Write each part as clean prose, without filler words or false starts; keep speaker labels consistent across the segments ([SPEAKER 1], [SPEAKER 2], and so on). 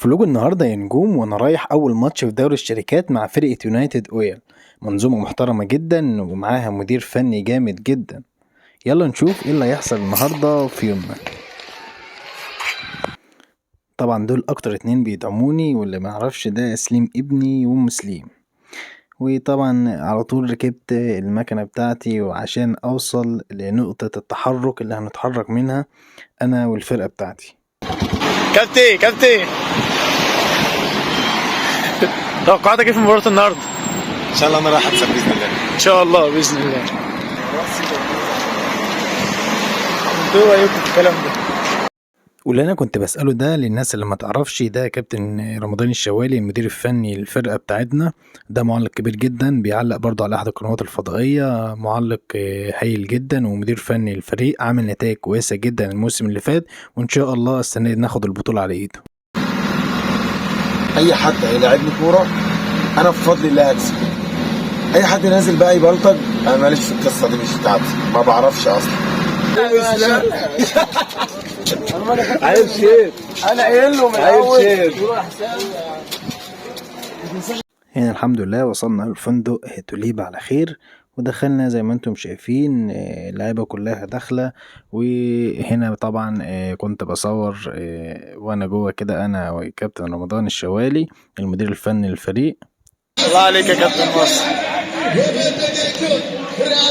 [SPEAKER 1] vlog النهارده يا نجوم، وانا رايح اول ماتش في دوري الشركات مع فرقة يونايتد اويل، منظومة محترمة جدا ومعاها مدير فني جامد جدا. يلا نشوف ايه اللي هيحصل النهارده في يومنا. طبعا دول اكتر اتنين بيدعموني، واللي ما يعرفش ده سليم ابني وام سليم. وطبعا على طول ركبت المكنة بتاعتي وعشان اوصل لنقطة التحرك اللي هنتحرك منها انا والفرقة بتاعتي.
[SPEAKER 2] كابتن كابتن، توقعاتك ايه في مباراة النهارده؟
[SPEAKER 3] ان شاء الله انا رايح اكسب باذن الله.
[SPEAKER 2] ان شاء الله باذن الله. انتوا رايكم في الكلام ده؟
[SPEAKER 1] واللي انا كنت بسأله ده للناس اللي ما تعرفش، ده كابتن رمضان الشوالي المدير الفني للفرقة بتاعتنا. ده معلق كبير جدا، بيعلق برضه على احد القنوات الفضائية، معلق هايل جدا ومدير فني للفريق، عامل نتائج كويسة جدا الموسم اللي فات، وان شاء الله السنة دي ناخد البطولة على ايده.
[SPEAKER 3] اي حد هيلاعبني كورة انا بفضل الله هكسب. اي حد نازل بقى يبلطج انا ماليش في القصة دي، مش بتاعتي، ما بعرفش اصلا.
[SPEAKER 2] عيب شيء،
[SPEAKER 3] انا قايل له من
[SPEAKER 2] عيب شيء.
[SPEAKER 1] هنا الحمد لله وصلنا الفندق توليب على خير، ودخلنا زي ما انتم شايفين، اللعيبة كلها داخلة. وهنا طبعا كنت بصور وانا جوه كده، انا وكابتن رمضان الشوالي المدير الفني للفريق.
[SPEAKER 2] الله عليك يا كابتن مصر.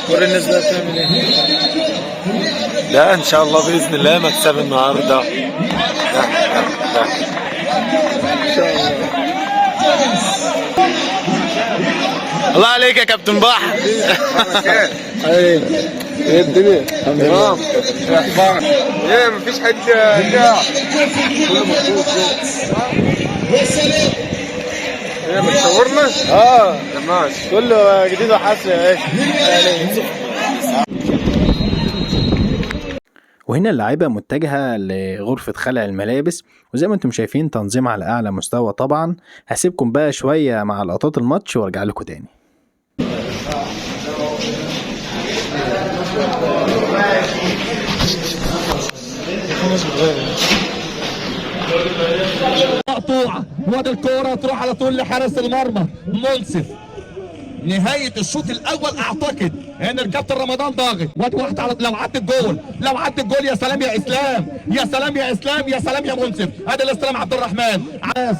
[SPEAKER 2] وري الناس بقى بتعمل ايه.
[SPEAKER 4] لا ان شاء الله باذن الله مكسب النهارده. لا لا لا.
[SPEAKER 2] ان شاء الله. الله عليك يا كابتن بحر. ايه ايه الدنيا؟ تمام.
[SPEAKER 3] ايه مفيش حد. ايه بتصورنا؟
[SPEAKER 2] اه
[SPEAKER 3] ماشي.
[SPEAKER 2] كله جديد وحصري يا باشا.
[SPEAKER 1] وهنا اللعيبة متجهة لغرفة خلع الملابس، وزي ما انتم شايفين تنظيم على أعلى مستوى. طبعا هسيبكم بقى شوية مع لقطات الماتش وارجع لكم تاني.
[SPEAKER 5] مقطوعة، وادي الكورة تروح على طول لحارس المرمى منصف. نهاية الشوط الاول اعتقد ان الكابتن رمضان ضاغط، وادي واحدة على لو عدت الجول، لو عدت الجول يا سلام يا اسلام، يا سلام يا اسلام، يا سلام يا منصف. ادي الاستلام عبد الرحمن عاس،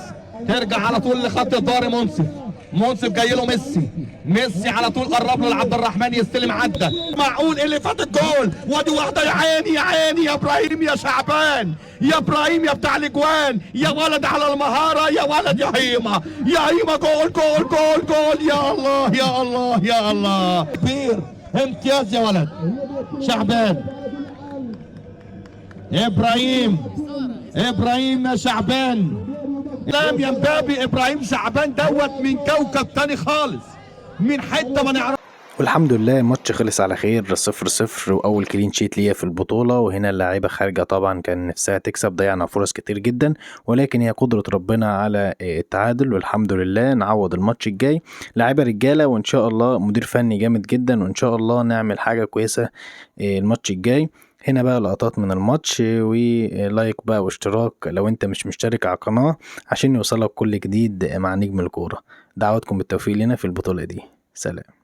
[SPEAKER 5] ترجع على طول لخط الدار منصف، منصف جاي له ميسي، ميسي على طول قرب له لعبد الرحمن يستلم عدى، معقول اللي فات الجول، وادي واحدة يا عيني يا عيني يا ابراهيم يا شعبان، يا ابراهيم يا بتاع الاجوان، يا ولد على المهارة، يا ولد يا هيمه، يا هيمه، جول جول جول جول، يا الله يا الله يا الله، كبير امتياز يا ولد شعبان. ابراهيم ابراهيم يا شعبان، سلام يا مبابي. ابراهيم شعبان دوت من كوكب تاني خالص، من حتة ما نعرف.
[SPEAKER 1] والحمد لله الماتش خلص على خير 0-0، واول clean sheet ليا في البطولة. وهنا اللاعيبة خارجة طبعا كان نفسها تكسب، ضيعنا فرص كتير جدا، ولكن هي قدرة ربنا على التعادل، والحمد لله نعوض الماتش الجاي. لاعيبة رجالة، وان شاء الله مدير فني جامد جدا، وان شاء الله نعمل حاجة كويسة الماتش الجاي. هنا بقى لقطات من الماتش، و like بقى واشتراك لو انت مش مشترك على القناة عشان يوصلك كل جديد مع نجم الكورة. دعواتكم بالتوفيق لنا في البطولة دي. سلام.